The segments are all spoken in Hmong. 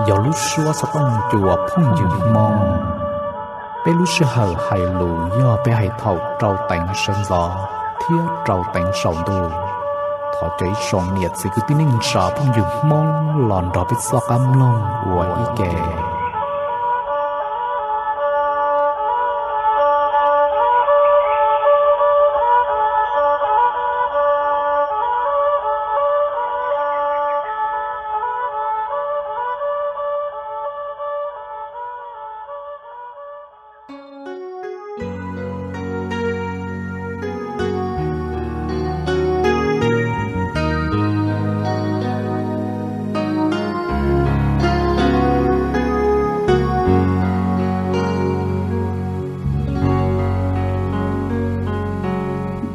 Yog lub suab xov tooj cua phooj ywg Hmoob. Peb lub sij hawm hais lus yog peb hais thaum rau teev sawv ntxov thiab rau teev saum ntuj. Thov caw ib tsoom niam txiv kwv tij neej tsa phooj ywg Hmoob los nrog peb txoj qab mloog ua ib ke.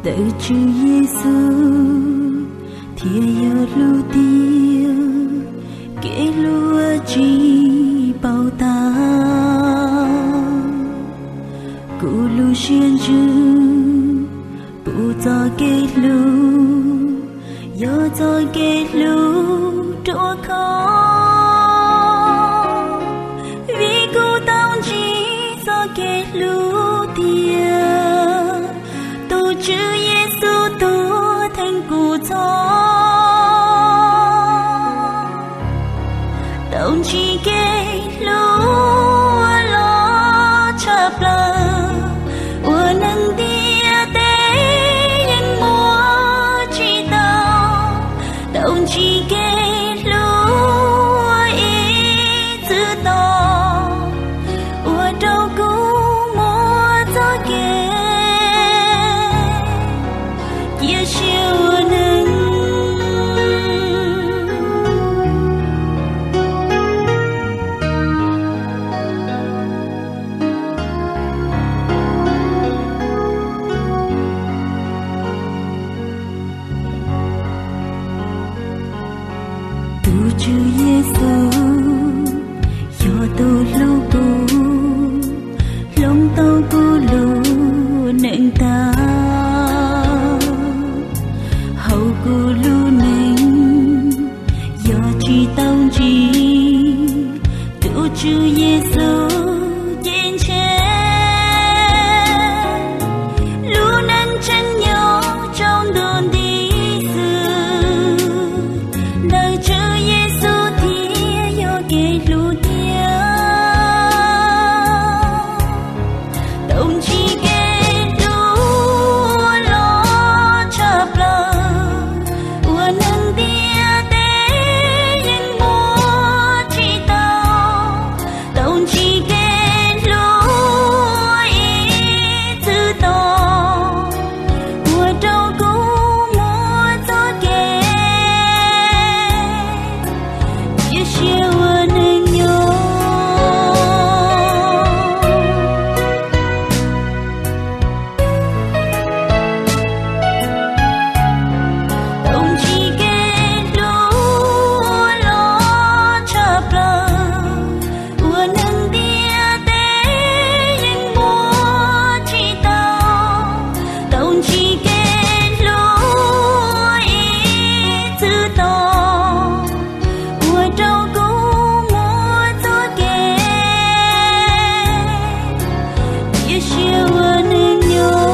Ntawm Tswv Yexus thiaj yog lub tiaj, kev hlub tsis paub tag. Kuv lub siab ntsws pub txoj kev hlub, yog txoj kev hlub ruaj khov. Vim kuv tau ntsib txoj kev hlub tiag, tus Tswv Yexus tuag theej kuv txhoj. Tau ntsib kev hlub uas loj tshaj plaws, uas neeg ntiaj teb yeej muaj tsis tau. Tau ntsib kev hlub uas ib txwm tos, ua rau kuv muaj txoj kev cia siab ua neeg. Tus Tswv Yexus yog tus hlub kuv, hloov tau kuv lub neej tag. Hauv kuv lub neej yog tsis tau ntsib tus Tswv Yexus ces ntshe lub neej tseem nyob rau ntu nti xwb. Ntawm Tswv Yexus thiaj yog kev hlub tiag. Tau ntsib kev hlub uas loj tshaj plaws, uas neeg ntiaj teb yeej muaj tsis tau. Tau ntsib kev hlub ib txwm tos, ua rau kuv muaj txoj kev cia siab ua neeg nyob. Tau ntsib kev hlub uas loj tshaj plaws, uas neeg ntiaj teb yeej muaj tsis tau. Tau ntsib kev hlub ib txwm tos, ua rau kuv muaj txoj kev cia siab ua neeg nyob.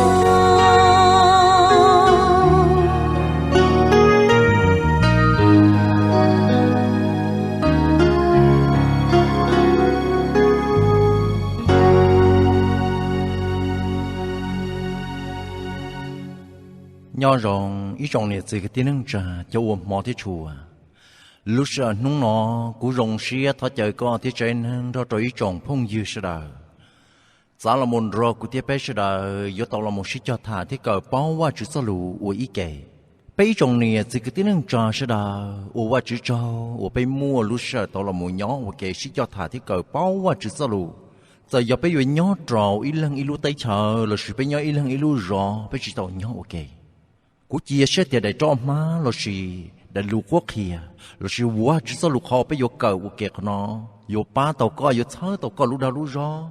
Nyob zoo ib tsoom niam txiv kwv tij neej tsa cov uas hmov thiab tshua. Lub sij hawm hnub no, kuv zoo siab thov caw koj thiab tsev neeg nrog rau ib tsoom phooj ywg sawv daws txav los mus nrog kuv thiab peb sawv daws yuav tau los mus sib cog tham thiab kawm paub Vajtswv txoj lus ua ib ke. Peb ib tsoom niam txiv kwv tij neej tsa sawv daws, ua Vajtswv tsaug uas peb muaj lub sij hawm tau los mus nyob ua ke sib cog tham thiab kawm paub Vajtswv txoj lus. Txawm yog peb yuav nyob rau ib leeg ib lub teb chaws lossis peb nyob ib leeg ib lub zos, peb tsis tau nyob ua ke. Kuv cia siab tias daim roj hmab lossis daim lus qhuab qhia lossis Vajtswv txoj lus qhov peb yuav kawm ua ke qhov no yuav pab tau koj, yuav txhawb tau koj lub dag lub zog,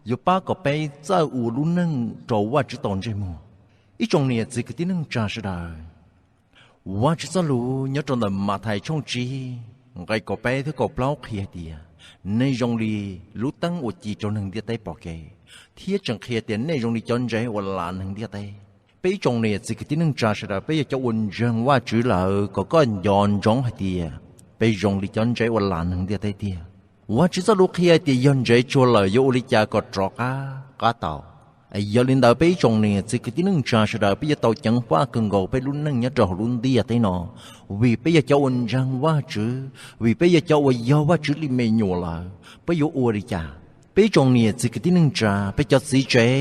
yuav pab kom peb txawj ua lub neej rau Vajtswv tau ntsej muag. Ib tsoom niam txiv kwv tij neej tsa sawv daws, Vajtswv txoj lus nyob rau ntawm Mathais tshooj tsib nqe kaum peb thiab kaum plaub qhia hais tias, Nej zoo li lub teeb uas ci rau neeg ntiaj teb pom kev, thiab tseem qhia tias nej zoo li cov ntsev uas las neeg ntiaj teb. Peb ib tsoom niam txiv kwv tij neej tsa sawv daws, peb yog cov uas ntseeg Vajtswv lawm, kom koj nco ntsoov hais tias peb zoo li cov ntsev uas las neeg ntiaj teb tiag. Vajtswv txoj lus qhia tias yog ntsev tsuag lawm yuav ua li cas kom rov qab qab tau. Yog li ntawd, peb ib tsoom niam txiv kwv tij neej tsa sawv daws, peb yuav tau ceev faj kawg nkaus peb lub neej nyob rau hauv lub ntiaj teb no, vim peb yog cov uas ntseeg Vajtswv, vim peb yog cov uas yog Vajtswv li me nyuam lawm, peb yuav ua li cas? Peb ib tsoom niam txiv kwv tij neej tsa, peb cov txiv tsev,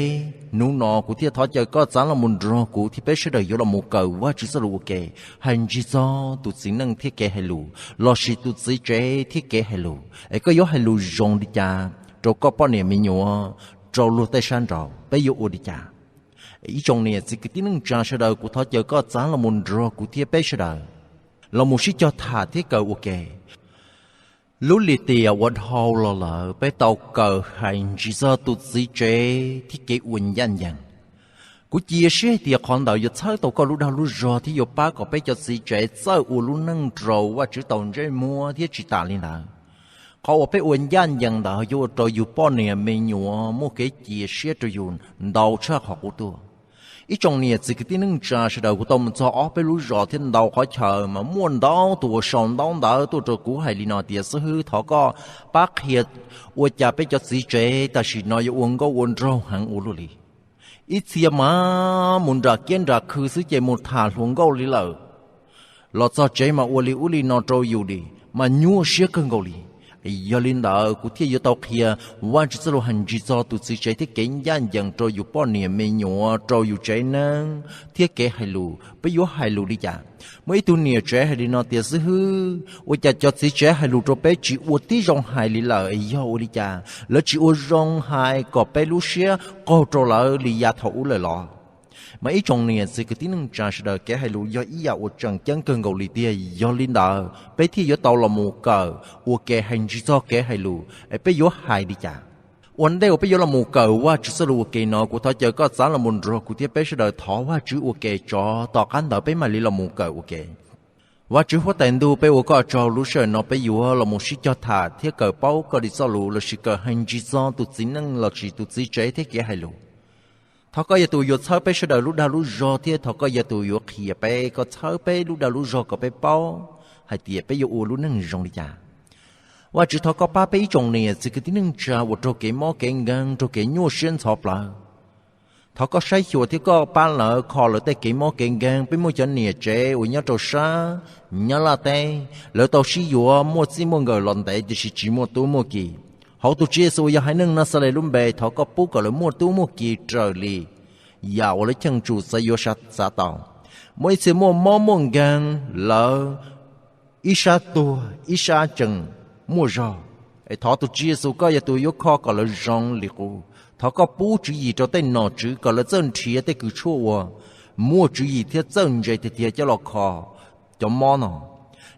hnub no kuv thiaj thov caw koj txav los mus nrog kuv thiab peb sawv daws yuav los mus kawm Vajtswv txoj lus ua ke, hais ntsig txog tus txiv neej thiab kev hais lus, lossis tus txiv tsev thiab kev hais lus, es koj yuav hais lus zoo li cas rau koj poj niam me nyuam, rau luag tej sab nraud, peb yuav ua li cas? Ib tsoom niam txiv kwv tij neej tsa sawv daws, kuv thov caw koj txav los mus nrog kuv thiab peb sawv daws los mus sib cog tham thiab kawm ua ke. Lub lim tiam uas dhau los lawm, peb tau kawm hais ntsig txog tus txiv tsev thiab kev ua ncaj ncees. Kuv cia siab hais tias qhov ntawd yuav txhawb tau koj lub dag lub zog thiab yuav pab kom peb cov txiv tsev txawj ua lub neej rau Vajtswv tau ntsej muag thiab tsis tas li ntawd. Qhov uas peb ua ncaj ncees ntawd yuav ua rau yus poj niam me nyuam muaj kev cia siab rau yus ntau tshaj qhov qub tuaj. Ib tsoom niam txiv kwv tij neej tsa sawv daws, kuv tau mus txog ob peb lub zos thiab ntau qhov chaw mas muaj ntau tus uas sau ntaub ntawv tuaj rau kuv hais li no tias, xib hwb, thov koj pab qhia ua cas peb cov txiv tsev tam sim no yuav ua nkauj ua nraug heev ua luaj li. Ib txhia mas mus nram kiab nram khw xwb ces mus tham hluas nkauj li lawm. Los txog tsev mas ua li ub li no rau yus li, mas nyuaj siab kawg nkaus li. Yog li ntawd kuv thiaj yuav tau qhia Vajtswv txoj lus hais ntsig txog tus txiv tsev thiab kev ncaj ncees rau yus poj niam me nyuam, rau yus tsev neeg thiab kev hais lus, peb yuav hais lus li cas. Muaj ib tug niam tsev hais li no tias, xib hwb, ua cas cov txiv tsev hais lus rau peb tsis ua tib zoo hais li lawm, yog ua li cas? Lawv tsis ua zoo hais kom peb lub siab qaug rau lawv li yav thaum ub lawm los? Mas ib tsoom niam txiv kwv tij neej tsa sawv daws, kev hais lus yog ib yam uas tseem ceeb kawg nkaus li tiag. Yog li ntawd peb thiaj yuav tau los mus kawm ua ke hais ntsig txog kev hais lus es peb yuav hais li cas. Ua ntej uas peb yuav los mus kawm Vajtswv txoj lus ua ke no, kuv thov caw koj txav los mus nrog kuv thiab peb sawv daws thov Vajtswv ua ke tso, tom qab ntawd peb mam li los mus kawm ua ke. Vajtswv huab tais ntuj, peb ua koj tsaug, lub sij hawm no peb yuav los mus sib cog tham thiab kawm paub koj li txoj lus lossis kawm hais ntsig txog tus txiv neej lossis tus txiv tsev thiab kev hais lus. Thov koj yog tus yuav txhawb peb sawv daws lub dag lub zog thiab thov koj yog tus yuav qhia peb, koj txhawb peb lub dag lub zog kom peb paub hais tias peb yuav ua lub neej zoo li cas. Vajtswv, thov koj pab peb ib tsoom niam txiv kwv tij neej tsa uas raug kev mob kev nkeeg, raug kev nyuaj siab ntxhov plawv. Thov koj saib xyuas thiab koj pab lawv kho lawv tej kev mob kev nkeeg. Peb muaj cov niam tsev uas nyob rau sab Nyab Laj teb, lawv tau sib yuav muaj txij muaj nkawm los ntev tiam sis tsis muaj tub muaj ki. Hauv tus Tswv Yexus uas yog haiv neeg Naxales lub npe, thov koj pub kom lawv muaj tub muaj ki raws li yam uas lawv cheem tsum xav yuav xav tau. Muaj ib txhia muaj mob muaj nkeeg, lawv ib sab tuag ib sab tseem muaj zog. Thov tus Tswv Yexus koj yog tus yuav kho kom lawv zoo li qub. Thov koj pub tswv yim rau tej nom tswv kom lawv txawj nrhiav tej kws tshuaj uas muaj tswv yim thiab txawj ntse tiag tiag coj los kho cov mob no.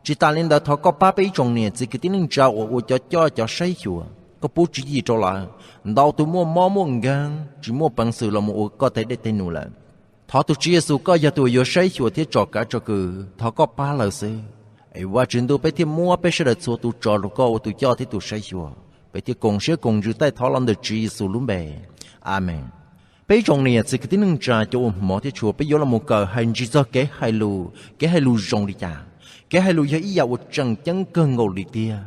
Tsis tas li ntawd, thov koj pab peb ib tsoom niam txiv kwv tij neej tsa uas ua cov coj cov saib xyuas, koj pub tswv yim rau lawv. Ntau tus muaj mob muaj nkeeg tsis muaj peev xwm los mus ua koj tej dej tej num lawm. Thov tus Tswv Yexus koj yog tus uas yuav saib xyuas thiab tsom kav tsom kwm, thov koj pab lawv xwb. Es Vajtswv ntuj, peb thiaj muab peb sawv daws txhua tus tso rau koj ua tus coj thiab tus saib xyuas. Peb thiaj koom siab koom ntsws taij thov los ntawm Tswv Yexus lub npe. Amees. Peb ib tsoom niam txiv kwv tij neej tsa cov uas hmov thiab tshua, peb yuav los mus kawm hais ntsig txog kev hais lus, kev hais lus zoo li cas. Kev hais lus yog ib yam uas tseem ceeb kawg nkaus li tiag.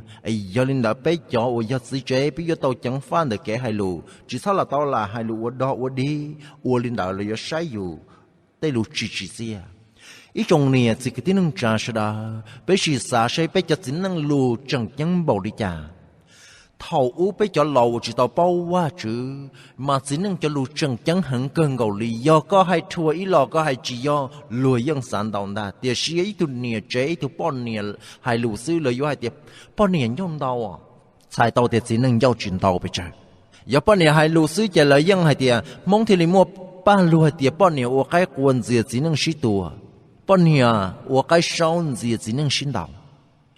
Yog li ntawd, peb cov uas yog txiv tsev peb yuav tau ceev faj ntawm kev hais lus, tsis txhob lam tau lam hais lus ua dog ua dig, ua li ntawd lawv yuav saib yus tej lus tsis tsim txiaj. Ib tsoom niam txiv kwv tij neej tsa sawv daws, peb sim xav seb peb cov txiv neej lus tseem ceeb npaum li cas. Thaum ub peb cov laus uas tsis tau paub Vajtswv, mas txiv neej cov lus tseem ceeb heev kawg nkaus li. Yog koj hais rhuav ib los koj hais tsis yog, luag yeej xav ntau ntag. Tiam sis yog ib tug niam tsev ib tug poj niam hais lus xwb, lawv yuav hais tias poj niam ncauj ntau, txhais tau tias txiv neej ncauj tsis ntau pes tsawg. Yog poj niam hais lus xwb ces lawv yeej hais tias, Hmoob thiaj li muaj paj lug hais tias poj niam ua qaib qua ntxias txiv neej sib tua, poj niam ua qaib saub ntxias txiv neej sib ntaus.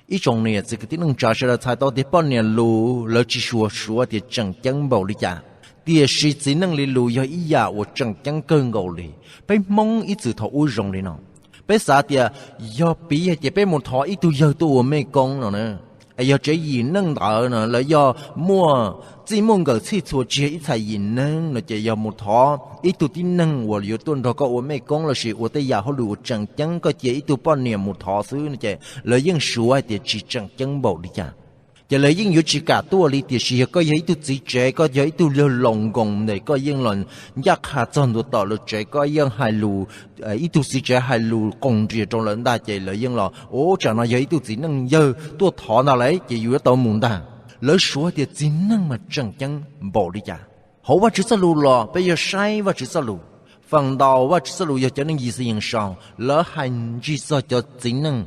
Ib tsoom niam txiv kwv tij neej tsa sawv daws, txhais tau tias poj niam lus lawv tsis suav suav tias tseem ceeb npaum li cas, tiam sis txiv neej li lus yog ib yam uas tseem ceeb kawg nkaus li. Peb Hmoob ib txwm thaum ub zoo li no, peb xav tias yog piv hais tias peb mus thov ib tug yawg tuaj ua mej koob no na, Es yog tsev yim neej ntawd no lawv yog muaj txij muaj nkawm txhij txhua tsis yog ib txhais yim neeg no ces yog mus thov ib tug tib neeg uas yuav tuaj nrog koj ua mej koob lossis ua tej yam hauj lwm uas tseem ceeb, koj cia ib tug poj niam mus thov xwb no ces lawv yeej suav hais tias tsis tseem ceeb npaum li cas. Ces lawv yeej yuav tsis kam tuaj li. Tiam sis yog koj yog ib tug txiv tsev, koj yog ib tug yawg laus nkoos ntes, koj yeej los ncaj qha txog ntua tom lawv tsev, koj yeej hais lus, ib tug txiv tsev hais lus qoos nrias rau lawv ntag ces lawv yeej los, ub, tsam no yog ib tug txiv neej yawg tuaj thov ntag lauj, ces yus yuav tau mus ntag. Lawv suav tias txiv neej mas tseem ceeb npaum li cas. Hauv Vajtswv txoj lus los peb yog saib Vajtswv txoj lus, feem ntau Vajtswv txoj lus yog cov neeg yis xi yees sau, lawv hais ntsig txog cov txiv neej.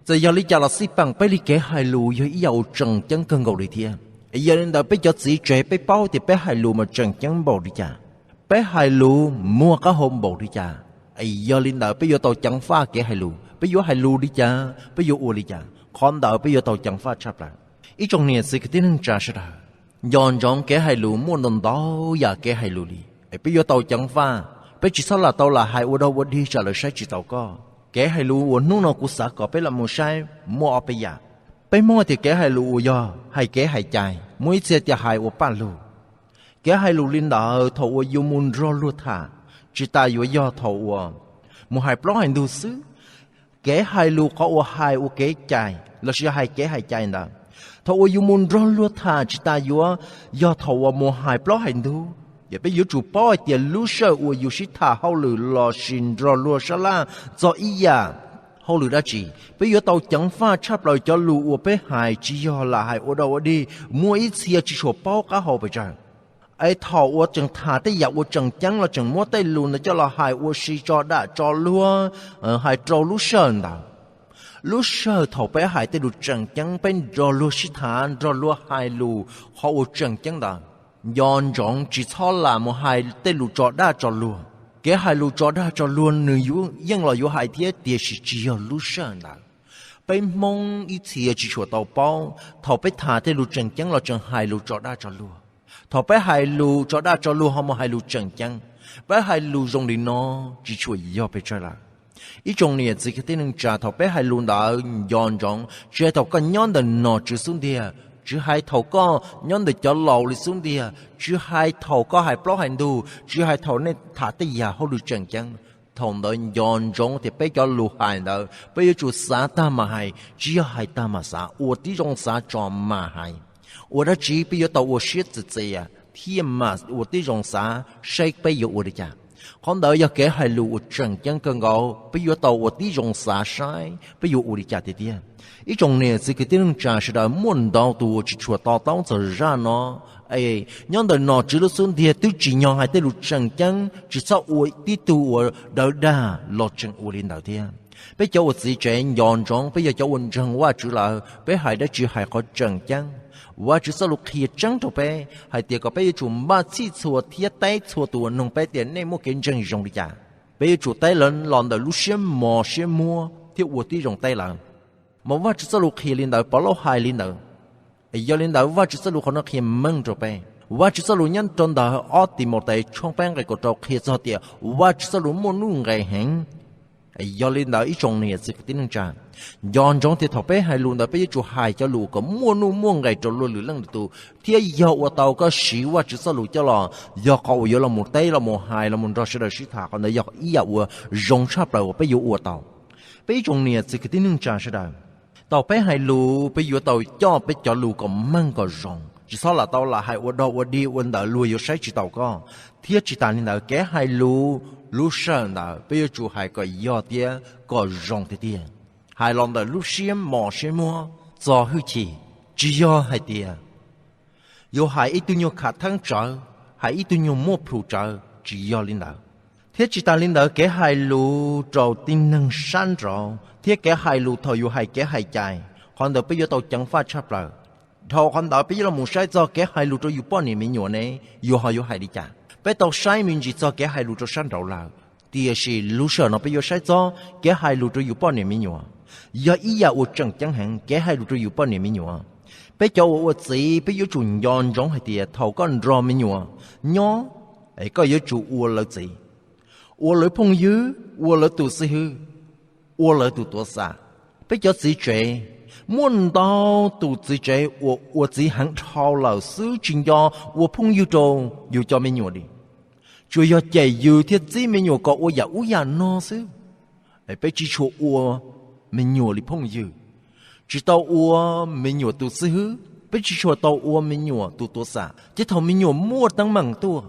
Txawm yog li cas los xij peem peb li kev hais lus yog ib yam uas tseem ceeb kawg nkaus li thiab. Yog li ntawd peb cov txiv tsev peb paub tias peb hais lus mas tseem ceeb npaum li cas, peb hais lus muaj qab hau npaum li cas. Yog li ntawd peb yuav tau ceev faj kev hais lus, peb yuav hais lus li cas, peb yuav ua li cas, qhov ntawd peb yuav tau ceev faj tshaj plaws. Ib tsoom niam txiv kwv tij neej tsa sawv daws, nco ntsoov kev hais lus muaj ntau ntau yam kev hais lus li, peb yuav tau ceev faj. Peb tsis txhob lam tau lam hais ua dog ua dig tsam lawv saib tsis taus koj. Kev hais lus uas hnub no kuv xav kom peb los mus saib muaj ob peb yam. Peb Hmoob tias kev hais lus uas yog hais kev hais cai, muaj ib txhia tias hais ua paj lug. Kev hais lus li ntawd thaum uas yus mus nrog luag tham, tsis tas yuav yog thaum uas mus hais plaub hais ntug xwb. Kev hais lus qhov uas hais ua kev cai lossis hais kev hais cai ntawd, thaum uas yus mus nrog luag tham tsis tas yuav yog thaum uas mus hais plaub hais ntug. Ces peb yuav tsum paub hais tias lub sij hawm uas yus sib tham hauj lwm lossis nrog luag sab laj txog ib yam hauj lwm dab tsi, peb yuav tau ceev faj tshaj plaws cov lus uas peb hais, tsis yog lam hais ua dog ua dig. Muaj ib txhia tsis tshua paub qab hau pes tsawg, es thaum uas tseem tham tej yam uas tseem ceeb los tseem muab tej lus ntawd coj los hais ua si tso dam tso luag, hais rau lub sij hawm ntawd. Lub sij hawm thaum peb hais tej lus tseem ceeb, peb nrog luag sib tham, nrog luag hais lus qhov uas tseem ceeb ntawd, nco ntsoov tsis txhob lam mus hais tej lus tso daj tso luag. Kev hais lus tso daj tso luag nws yeej los yuav hais thiab, tiam sis tsis yog lub sij hawm ntawd. Peb Hmoob ib txhia tsis tshua tau paub, thaum peb tham tej lus tseem ceeb los tseem hais lus tso daj tso luag. Thaum peb hais lus tso daj tso luag ho mus hais lus tseem ceeb, peb hais lus zoo li no tsis tshua yog pes tsawg lawm. Ib tsoom niam txiv kwv tij neej tsa, thaum peb hais lus ntawd nco ntsoov, tsis hais thaum koj nyob ntawm nom tswv xub ntiag, tsis hais thaum koj nyob ntawm cov laus li xub ntiag, tsis hais thaum koj hais plaub hais ntug, tsis hais thaum nej tham tej yam hauj lwm tseem ceeb, thaum ntawd nco ntsoov tias peb cov lus hais ntawd peb yuav tsum xav tag mam hais, tsis yog hais tag mam xav, ua tib zoo xav tso mam hais. Ua dab tsi peb yuav tau ua siab txias txias thiaj mam ua tib zoo xav saib peb yuav ua li cas. Qhov ntawd yog kev hais lus uas tseem ceeb kawg nkaus, peb yuav tau ua tib zoo xav saib peb yuav ua li cas tiag tiag. Ib tsoom niam txiv kwv tij neej tsa sawv daws, muaj ntau tus uas tsis tshua to taub txog zaj no. Es nyob ntawm nom tswv lub xub ntiag twb tsim nyog hais tej lus tseem ceeb, tsis txhob ua tib tug uas dawv dag los tseem ua li ntawd thiab. Peb cov uas txiv tsev nco ntsoov, peb yog cov uas ntseeg Vajtswv lawm, peb hais dab tsi hais qhov tseem ceeb. Vajtswv txoj lus qhia tseeb rau peb hais tias kom peb yuav tsum npaj txhij txhua thiab teb txhua tus uas noog peb tias nej muaj kev ntseeg zoo li cas. Peb yuav tsum teb lawv los ntawm lub siab mos siab muab thiab ua tib zoo teb lawv. Mas Vajtswv txoj lus qhia li ntawd, Povlauj hais li ntawd. Yog li ntawd Vajtswv txoj lus qhov no qhia meej rau peb. Vajtswv txoj lus nyob rau ntawm ob Timautes tshooj peb nqe kaum rau qhia txog tias Vajtswv txoj lus muaj nuj nqes heev. Yog li ntawd ib tsoom niam txiv kwv tij neej tsa, nco ntsoov tias thaum peb hais lus ntawd peb yuav tsum hais cov lus kom muaj nuj muaj nqes rau luag lwm leej lwm tus, thiab yog ua tau koj siv Vajtswv txoj lus coj los, yog qhov uas yuav los mus teb los mus hais los mus nrog sawv daws sib tham, qhov ntawd yog ib yam uas zoo tshaj plaws uas peb yuav ua tau. Peb ib tsoom niam txiv kwv tij neej tsa sawv daws, thaum peb hais lus peb yuav tau coj peb cov lus kom meej kom zoo, tsis txhob lam tau lam hais ua dog ua dig ua ntawd luag yuav saib tsis taus koj. Thiab tsis tas li ntawd, kev hais lus lub sij hawm ntawd peb yuav tsum hais kom yog thiab kom zoo tiag tiag, hais los ntawm lub siab mos siab muab txo hwj chim, tsis yog hais tias yuav hais ib tug nyuag khav theeb tsawv, hais ib tug nyuag muaj plhus tsawv, tsis yog li ntawd. Thiab tsis tas li ntawd, kev hais lus rau tib neeg sab nraud thiab kev hais lus thaum yus hais kev hais cai, qhov ntawd peb yuav tau ceev faj tshaj plaws. Dhau qhov ntawd peb yuav los mus saib txog kev hais lus rau yus poj niam me nyuam ne, yus ho yuav hais li cas. Peb tau saib me ntsis txog kev hais lus rau sab nraud lawm, tiam sis lub sij hawm no peb yuav saib txog kev hais lus rau yus poj niam me nyuam. Yog ib yam uas tseem ceeb heev kev hais lus rau yus poj niam me nyuam. Peb cov uas ua txiv peb yuav tsum nco ntsoov hais tias thaum koj nrog me nyuam nyob, es koj yuav tsum ua lawv txiv, ua lawv phooj ywg, ua lawv tus xib hwb, ua lawv tus tuav xam. Peb cov txiv tsev, Muaj ntau tus txiv tsev uas ua txiv heev dhau lawm xwb tsis nco ua phooj ywg rau yus cov me nyuam li, tsuas yog cem yus thiab txib me nyuam kom ua yam ub yam no xwb. Peb tsis tshua ua me nyuam li phooj ywg, tsis tau ua me nyuam tus xib hwb, peb tsis tshua tau ua me nyuam tus tuav xam, ces thaum me nyuam muaj teeb meem tuaj,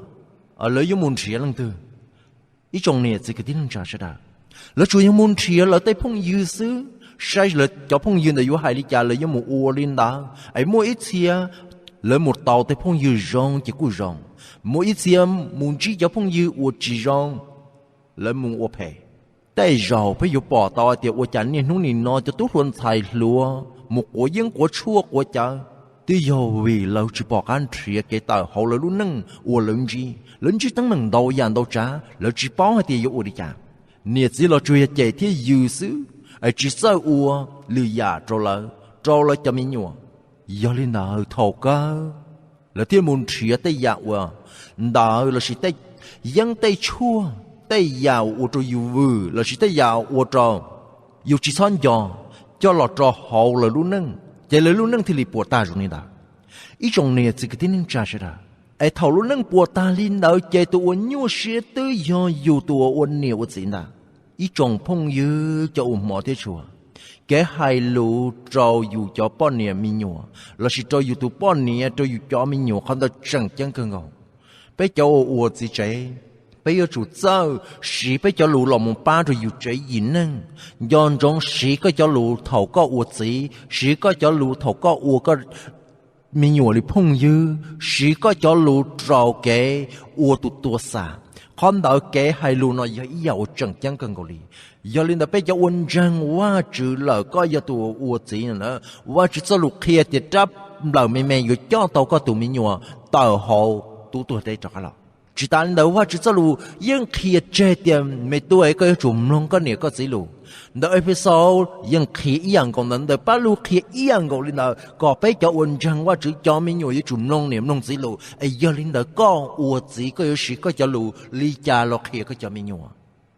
lawv yuav mus nrhiav leej twg? Ib tsoom niam txiv kwv tij neej tsa sawv daws, lawv tsuas yog mus nrhiav lawv tej phooj ywg xwb, saib lawv cov phooj ywg ntawd yuav hais li cas lawv yuav mus ua li ntawd. Es muaj ib txhia lawv mus tau tej phooj ywg zoo ces kuj zoo, muaj ib txhia mus ntsib cov phooj ywg uas tsis zoo, lawv mus ua phem. Tej zaum peb yuav pom tau hais tias ua cas niaj hnub nim no cov tub hluas ntxhais hluas mus quav yeeb quav tshuaj quav cawv, twb yog vim lawv tsis pom qab nrhiav kev tawm hauv lawv lub neej uas lawv ntsib. Lawv ntsib teeb meem ntau yam ntau tsav, lawv tsis paub hais tias yuav ua li cas. Niam txiv los tsuas yog cem thiab yws xwb, es tsis txawj ua lwm yam rau lawv, rau lawv cov me nyuam. Yog li ntawd thaum kawg lawv thiaj mus nrhiav tej yam uas ntawd lossis tej yeeb tej tshuaj, tej yam uas ua rau yus vwm lossis tej yam ua rau yus tsis txhob nco, coj los rau hauv lawv lub neej, ces lawv lub neej thiaj li puas tag zoo li ntawd. Ib tsoom niam txiv kwv tij neej tsa sawv daws, es thaum lub neej puas tag li ntawd ces tus uas nyuaj siab twb yog yus tus uas ua niam ua txiv ntag. Ib tsoom phooj ywg cov uas hmov thiab tshua, kev hais lus rau yus cov poj niam me nyuam lossis rau yus tus poj niam rau yus cov me nyuam qhov ntawd tseem ceeb kawg nkaus. Peb cov uas ua txiv tsev, peb yuav tsum txawj siv peb cov lus los mus pab rau yus tsev yim neeg. Nco ntsoov siv koj cov lus thaum koj ua txiv, siv koj cov lus thaum koj ua koj me nyuam li phooj ywg, siv koj cov lus rau kev ua tus tuav xam. Qhov ntawd kev hais lus no yog ib yam uas tseem ceeb kawg nkaus li. Yog li ntawd peb cov ua ntseeg Vajtswv lawm, koj yog tus ua txiv no na, Vajtswv txoj lus qhia tias rab nplawm me me yuav coj tau koj tus me nyuam tawm hauv tub tuag deb rov qab los. Tsis tas li ntawd Vajtswv txoj lus yeej qhia tseg tias me tub, koj yuav tsum mloog koj niam koj txiv lus. Ntawm Efexaus yeej qhia ib yam nkaus ntawd, ntawm Pajlug qhia ib yam nkaus li ntawd, kom peb cov uas ntseeg Vajtswv cov me nyuam yuav tsum mloog niam mloog txiv lus. Es yog li ntawd koj ua txiv koj yuav siv koj cov lus li cas los qhia koj cov me nyuam?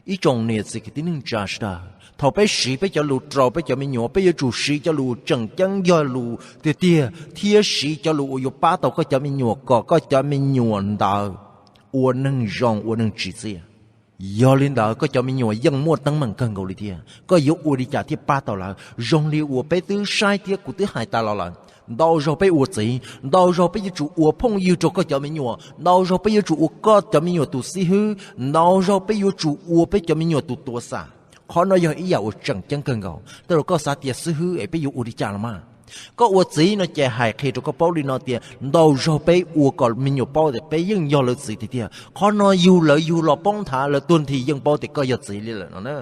Ib tsoom niam txiv kwv tij neej tsa sawv daws, thaum peb siv peb cov lus rau peb cov me nyuam, peb yuav tsum siv cov lus tseem ceeb yog lus tiag tiag thiab siv cov lus uas yuav pab tau koj cov me nyuam kom koj cov me nyuam ntawd ua neeg zoo ua neeg tsim txiaj. Yog li ntawd koj cov me nyuam yeej muaj teeb meem kawg nkaus li thiab. Koj yuav ua li cas thiaj pab tau lawv? Zoo li uas peb twb saib thiab kuv twb hais tas los lawm, ntau zaug peb ua txiv, ntau zaug peb yuav tsum ua phooj ywg rau koj cov me nyuam, ntau zaug peb yuav tsum ua koj cov me nyuam tus xib hwb, ntau zaug peb yuav tsum ua peb cov me nyuam tus tuav xam. Qhov no yog ib yam uas tseem ceeb kawg nkaus. Tej zaum koj xav tias xib hwb es peb yuav ua li cas los mas? Koj ua txiv no ces hais qhia rau koj paub li no tias ntau zaug peb ua kom me nyuam paub tias peb yeej yog lawv txiv tiag tiag. Qhov no yug lawv yug los poob nthav lawv tuag nthi yeej paub tias koj yog txiv li lawm no na.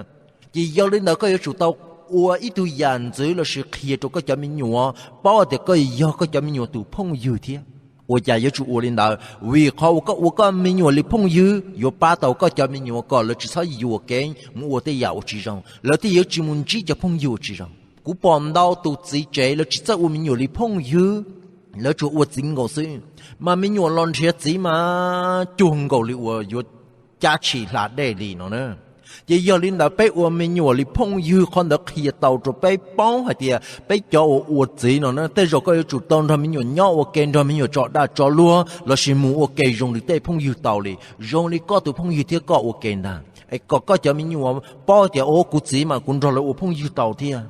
Ces yog li ntawd koj yuav tsum tau ua ib tug yam ntxwv lossis qhia rau koj cov me nyuam paub tias koj yog koj cov me nyuam tus phooj ywg thiab. Ua cas yuav tsum ua li ntawd? Vim qhov uas koj ua koj me nyuam li phooj ywg yuav pab tau koj cov me nyuam kom lawv tsis txhob yuam kev mus ua tej yam uas tsis zoo, lawv thiaj yuav tsis mus ntsib cov phooj ywg uas tsis zoo. Kuv pom ntau tus txiv tsev lawv tsis txawj ua me nyuam li phooj ywg, lawv tsuas ua txiv nkaus xwb, mas me nyuam los nrhiav txiv mas cuag nkaus li uas yuav cab tshis hla dej li no na. Ces yog li ntawd peb ua me nyuam li phooj ywg, qhov ntawd qhia tau rau peb paub hais tias peb cov uas ua txiv no na, tej zaum koj yuav tsum tau nrog me nyuam nyob ua ke, nrog me nyuam tso dag tso luag lossis mus ua ke zoo li tej phooj ywg tau li, zoo li koj tus phooj ywg thiab koj ua ke ntag, es kom koj cov me nyuam paub tias, o, kuv txiv mas kuv nrog lawv ua phooj ywg tau thiab,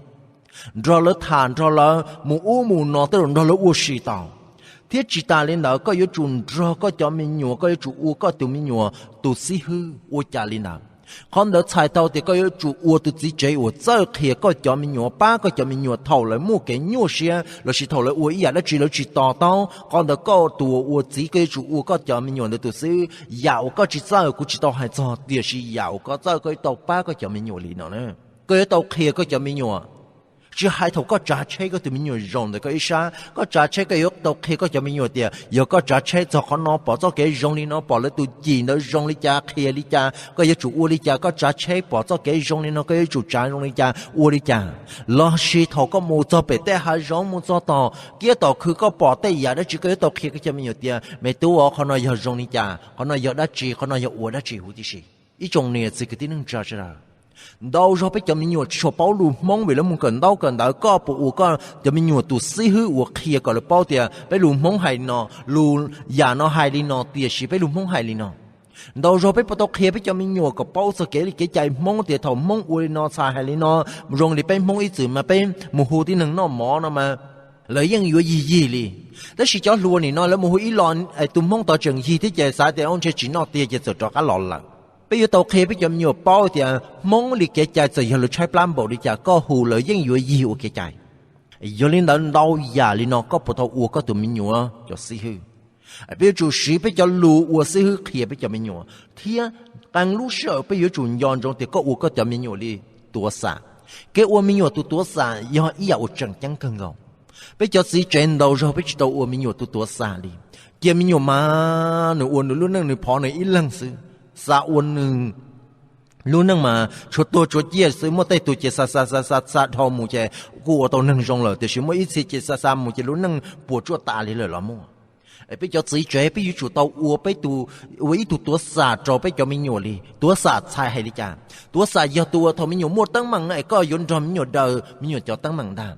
nrog lawv tham, nrog lawv mus ub mus no, tej zaum nrog lawv ua si tau. Thiab tsis tas li ntawd, koj yuav tsum nrog koj cov me nyuam, koj yuav tsum ua koj tus me nyuam tus xib hwb. Ua cas li ntawd? Qhov ntawd txhais tau tias koj yuav tsum ua tus txiv tsev uas txawj qhia koj cov me nyuam, pab koj cov me nyuam thaum lawv muaj kev nyuaj siab lossis thaum lawv ua ib yam dab tsi lawv tsis to taub. Qhov ntawd koj tus uas ua txiv koj yuav tsum ua koj cov me nyuam ntawd tus xib hwb. Yam uas koj tsis txawj kuv tsis tau hais txog, tiam sis yam uas koj txawj koj yuav tau pab koj cov me nyuam li no na. Koj yuav tau qhia koj cov me nyuam, tsis hais thaum koj tsav tsheb koj tus me nyuam zaum ntawm koj ib sab, koj tsav tsheb koj yuav tau qhia koj cov me nyuam tias yog koj tsav tsheb txog qhov no pom txoj kev zoo li no, pom lawv tus cim ntawd zoo li cas, qhia li cas, koj yuav tsum ua li cas, koj tsav tsheb pom txoj kev zoo li no koj yuav tsum tsav zoo li cas, ua li cas. Lossis thaum koj mus txog pem tej hav zoov, mus txog tom kiab tom khw, koj pom tej yam dab tsi, koj yuav tau qhia koj cov me nyuam tias me tub, qhov no yog zoo li cas, qhov no yog dab tsi, qhov no yog ua dab tsi huv tib si. Ib tsoom niam txiv kwv tij neej tsa sawv daws, Ntau zaug peb cov me nyuam tsis tshua paub lus Hmoob vim lawv mus kawm ntaub kawm ntawv, koj puas ua koj cov me nyuam tus xib hwb uas qhia kom lawv paub tias peb lus Hmoob hais no, lus yam no hais li no, tiam sis peb lus Hmoob hais li no. Ntau zaug peb puas tau qhia peb cov me nyuam kom paub txog kev li kev cai Hmoob tias thaum Hmoob ua li no, txhais hais li no, zoo li peb Hmoob ib txwm mas peb mus hu tib neeg noj mov no mas lawv yeej yuav yig yig li. Tab sis cov hluas nim no lawv mus hu ib los, tus Hmoob tod tseem yig thiab ces xav tias ua ntshe tsis noj tiag ces txawm rov qab los lawm. Peb yuav tau qhia peb cov me nyuam paub tias Hmoob li kev cai txawm yog lawv tshaib plab npaum li cas koj hu lawv yeej yuav yig ua kev cai. Yog li ntawd ntau yam li no koj puas tau ua koj tus me nyuam cov xib hwb? Peb yuav tsum siv peb cov lus ua xib hwb qhia peb cov me nyuam thiab qee lub sij hawm peb yuav tsum nco ntsoov tias koj ua koj cov me nyuam li tuav xam. Kev ua me nyuam tus tuav xam yog ib yam uas tseem ceeb kawg nkaus. Peb cov txiv tsev ntau zaug peb tsis tau ua me nyuam tus tuav xam li. Cia me nyuam mas nws ua nws lub neej nws phov nws ib leeg xwb, xav ua nws lub neej mas tshuav tuag tshuav ciaj xwb, muaj tej tug ces xa xa xa xa xa dhau mus ces kuj ua tau neeg zoo lawm, tiam sis muaj ib txhia ces xa xa mus ces lub neej puas tsuaj tas li lawm los muaj. Peb cov txiv tsev peb yuav tsum tau ua peb tus, ua ib tug tuav xam rau peb cov me nyuam li. Tuav xam txhais hais li cas? Tuav xam yog tus uas thaum me nyuam muaj teeb meem es koj yuav nrog me nyuam daws me nyuam cov teeb meem ntag.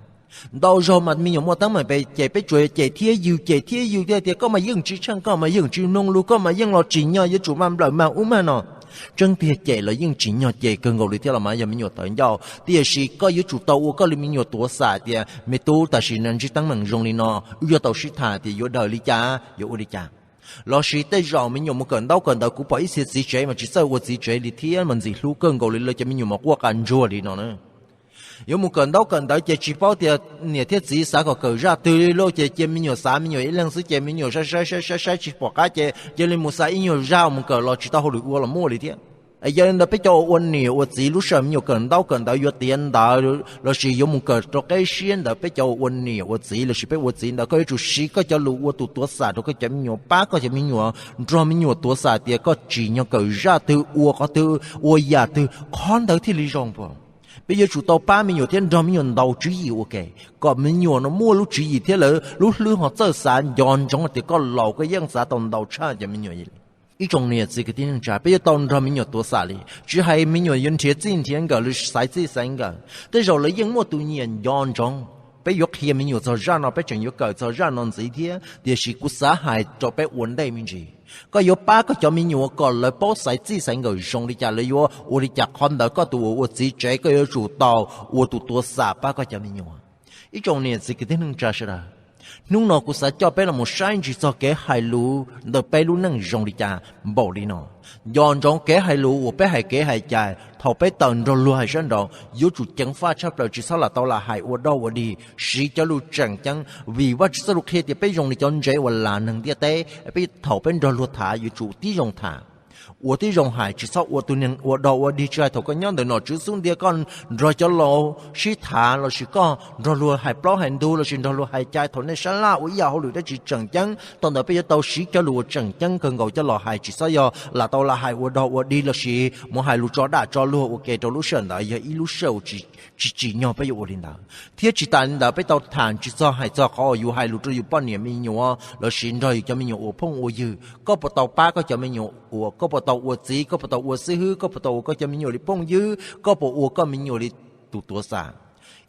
Ntau zaug mas me nyuam muaj teeb meem pes ces peb tsuas cem thiab yws, cem thiab yws thiab tias koj mas yeej tsis tsheej, koj mas yeej tsis mloog lus, koj mas yeej los tsim nyog yuav tsum mag nplawm mag ub mag no. Tseeb tiag cem los yeej tsim nyog cem kawg nkaus li thiab los mas yog me nyuam tawv ncauj, tiam sis koj yuav tsum tau ua koj li me nyuam tuav xam tias me tub, tam sim no ntsib teeb meem zoo li no, wb yuav tau sib tham tias yuav daws li cas, yuav ua li cas. Lossis tej zaum me nyuam mus kawm ntaub kawm ntawv, kuv pom ib txhia txiv tsev mas tsis txawj ua txiv tsev li thiab mas ntxim hlub kawg nkaus li, lawv cov me nyuam mas quaj qa ntsuag li no na. Yuav mus kawm ntaub kawm ntawv ces tsis paub tias niam thiab txiv xav kom kawm zaj twg li lauj, ces cia me nyuam xav me nyuam ib leeg xwb, ces me nyuam saib saib saib saib saib tsis pom qab ces cia li mus xav ib nyuag zaj mus kawm los tsis tau hauj lwm ua los muaj li thiab. Yog li ntawd peb cov uas ua niam ua txiv lub sij hawm me nyuam kawm ntaub kawm ntawv yuav tiav ntawv lossis yuav mus kawm rau qeb siab ntawd, peb cov uas ua niam ua txiv lossis peb ua txiv ntawd koj yuav tsum siv koj cov lus ua tus tuav xam rau koj cov me nyuam, pab koj cov me nyuam, nrog me nyuam tuav xam tias koj tsim nyog kawm zaj twg, ua qhov twg, ua yam twg qhov ntawd thiaj li zoo pom. Peb yuav tsum tau pab me nyuam thiab nrog me nyuam ntaus tswv yim ua ke, kom me nyuam no muaj lub tswv yim thiab lawv lub hlwb ho txawj xav, nco ntsoov tias koj laus koj yeej xav tau ntau tshaj cov me nyuam li. Ib tsoom niam txiv kwv tij neej tsa, peb yuav tau nrog me nyuam tuav xam li, tsis hais me nyuam yuav nrhiav txij nrhiav nkawm los xaiv txij xaiv nkawm, tej zaum lawv yeej muaj tus nyiam nco ntsoov. Peb yuav qhia me nyuam txog zaj no, peb tseem yuav kawm txog zaj no ntxiv thiab, tiam sis kuv xav hais rau peb ua ntej me ntsis, koj yuav pab koj cov me nyuam kom lawv paub xaiv txij xaiv nkawm zoo li cas, lawv yuav ua li cas, qhov ntawd koj tus uas ua txiv tsev koj yuav tsum tau ua tus tuav xam pab koj cov me nyuam. Ib tsoom niam txiv kwv tij neej tsa sawv daws, hnub no kuv xav coj peb los mus saib ntsis txog kev hais lus ntawm peb lub neej zoo li cas npaum li no. Nco ntsoov kev hais lus uas peb hais kev hais cai, thaum peb tawm nrog luag hais sab nraud yuav tsum ceev faj tshaj plaws, tsis txhob lam tau lam hais ua dog ua dig, siv cov lus tseem ceeb, vim Vajtswv txoj lus qhia tias peb zoo li cov ntsev uas las neeg ntiaj teb. Peb thaum peb nrog luag tham yuav tsum tib zoo tham, ua tib zoo hais, tsis txhob ua tus neeg ua dog ua dig, tsis hais thaum koj nyob ntawm nom tswv xub ntiag koj nrog cov laus sib tham lossis koj nrog luag hais plaub hais ntug lossis nrog luag hais cai, thaum nej sab laj ua ib yam hauj lwm dab tsi tseem ceeb, thaum ntawd peb yuav tau siv cov lus uas tseem ceeb kawg nkaus coj los hais, tsis txhob yog lam tau lam hais ua dog ua dig lossis mus hais lus tso dam tso luag ua ke rau lub sij hawm ntawd yog ib lub sij hawm uas tsis tsim nyog peb yuav ua li ntawd. Thiab tsis tas li ntawd peb tau tham ntsis txog hais txog qhov uas yus hais lus rau yus poj niam me nyuam lossis nrog yus cov me nyuam ua phooj ua ywg, koj puas tau pab koj cov me nyuam, uas koj puas tau ua txiv, koj puas tau ua xib hwb, koj puas tau ua koj cov me nyuam li phooj ywg, koj puas ua koj me nyuam li tus tuav xam.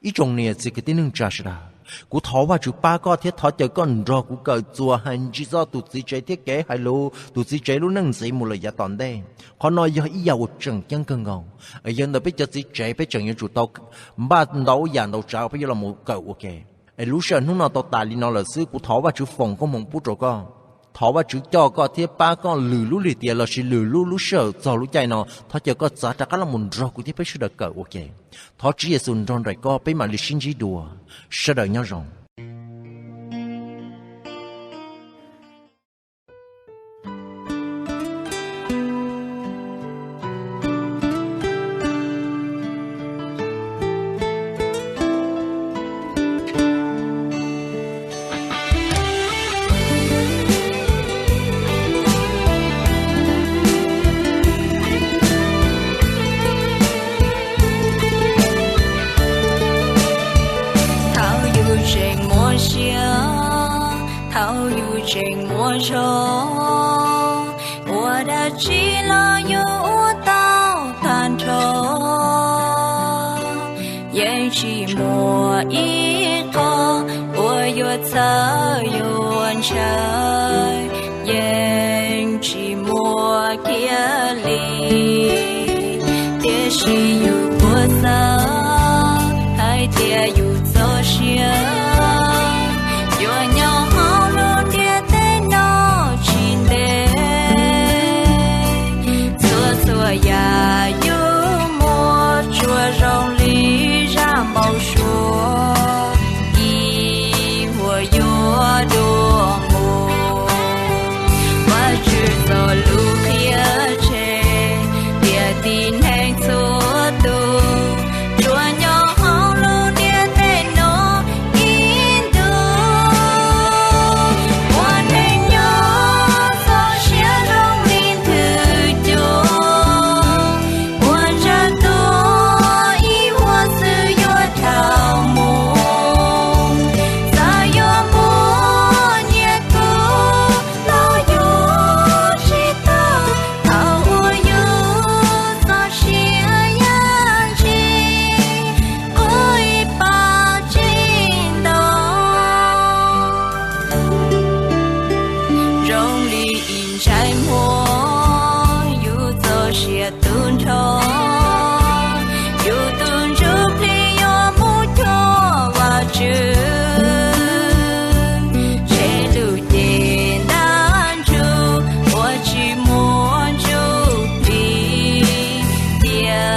Ib tsoom niam txiv kwv tij neej tsa sawv daws, kuv thov Vajtswv pab koj thiab thov caw koj nrog kuv kawm txuas hais ntsis txog tus txiv tsev thiab kev hais lus tus txiv tsev lub neej ntxiv mus lawm yav tom ntej. Qhov no yog ib yam uas tseem ceeb kawg nkaus. Yog ntawd peb cov txiv tsev peb tseem yuav tsum tau npaj ntau yam ntau tsav peb yuav los mus kawm ua ke. Es lub sij hawm hnub no tau tas li no lawm xwb, kuv thov Vajtswv foom koob hmoov pub rau koj, thov Vajtswv coj koj thiab pab koj lwm lub lim tiam lossis lwm lub lub sij hawm txog lub caij no, thov caw koj txav rov qab los mus nrog kuv thiab peb sawv daws kawm ua ke. Thov Tswv Yexus nrog nraim koj, peb mam li sib ntsib dua. Sawv daws nyob zoo. Thaum yus tseem muaj sia, thaum yus tseem muaj zog, ua dab tsi los yuav ua tau tag nrho. Ib qho uas yuav txhawb yuav ntshaw yeej tsis muaj kiag li, tiam sis yus puas xav hais tias yus txoj sia yuav nyob hauv lub ntiaj teb no tsis ntev. Txhua txhua yam yus muaj tsuas zoo li zaj npau suav, ib huam yuav dua mus. Vajtswv txoj lus qhia tseg tias tib neeg txhua tus tsuas nyob hauv lub ntiaj teb no ib ntus. Ua neeg nyob txoj sia zoo li ntws cuab, ua ntsa tuag ib huam xwb yuav dhau mus. Txawm yuav muaj nyiaj kub los yuav tsis tau thaum uas yus txoj sia yam ntsis quav ib pab tsis ntau. Zoo li ib ntsais muag yus txoj sia tu nrho, yus tus ntsuj plig yuav mus cuag Vajtswv, tseg lub cev ntab ntsug uas tsis muaj ntsuj plig, cia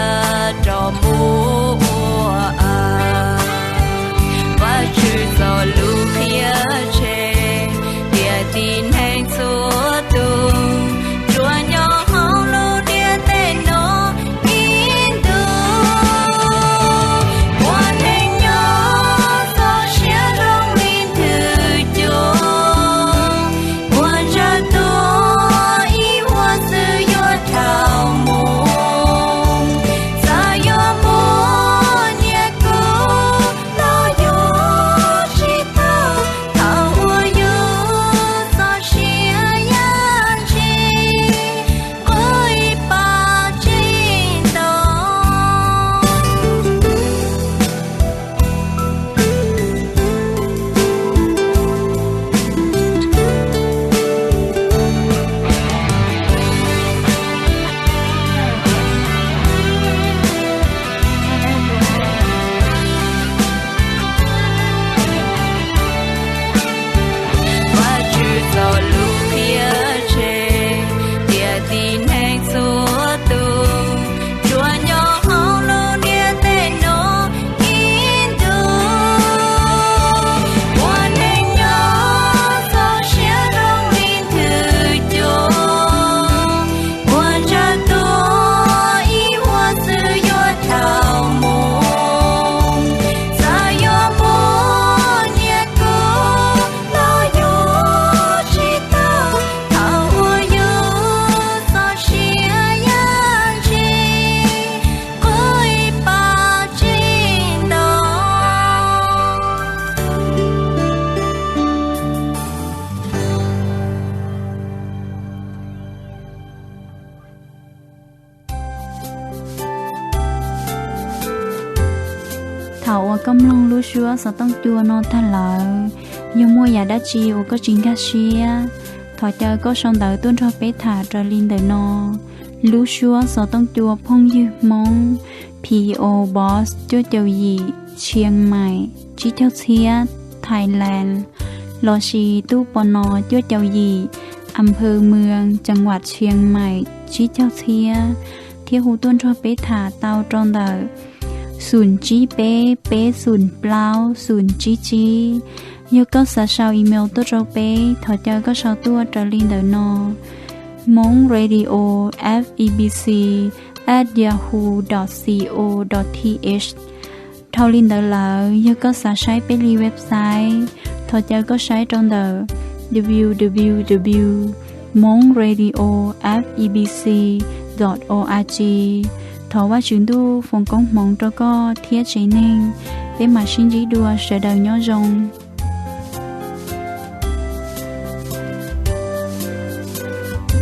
rov mus ua av. Vajtswv txoj lus qhia tseg tias tib neeg txhua tus tsuas nyob hauv lub ntiaj teb no ib ntus. Ua neeg nyob txoj sia zoo li ntws cuab, ua ntsa tuag ib huam xwb yuav dhau mus. Txawm yuav muaj nyiaj kub los yuav tsis tau thaum uas yus txoj sia yam ntsis quav ib pab tsis ntau. Vajtswv txoj lus qhia tseg tias tib neeg txhua tus tsuas nyob hauv lub ntiaj teb no ib ntus. Ua neeg nyob txoj sia zoo li ntws cuab, ua ntsa tuag ib huam xwb yuav dhau mus. Txawm yuav muaj nyiaj kub los yuav tsis tau thaum uas yus txoj sia yam ntsis quav ib pab tsis ntau. Thaum uas koj mloog lub suab xov tooj cua no tag lawm, yog muaj yam dab tsi uas koj tsis nkag siab, thov caw koj sau ntawv tuaj nrog peb tham raws li ntawm no: Lub suab xov tooj cua phooj ywg Hmoob, P O Box cuaj caum yim, Chiang Mai tsib caug txhiab, Thailand, lossis Tub Pos Nos cuaj caum yim, Am Phw Mws, Ceev Vam Chiang Mai tsib caug txhiab, thiab hu tuaj nrog peb tham tau rau ntawm xum tsib peb peb xum plaub xum tsib tsib. Yog koj xav sau email tuaj rau peb, thov caw koj sau tuaj raws li ntawm no: Hmong Radio F E B C at yahoo dot co dot th. Dhau li ntawd lawm, yog koj xav saib peb li website, thov caw koj saib rau ntawm w w w Hmong Radio F E B C dot org. Thov Vajtswv Ntuj foom koob hmoov rau koj thiab tsev neeg. Peb mam sib ntsib dua, sawv daws nyob zoo.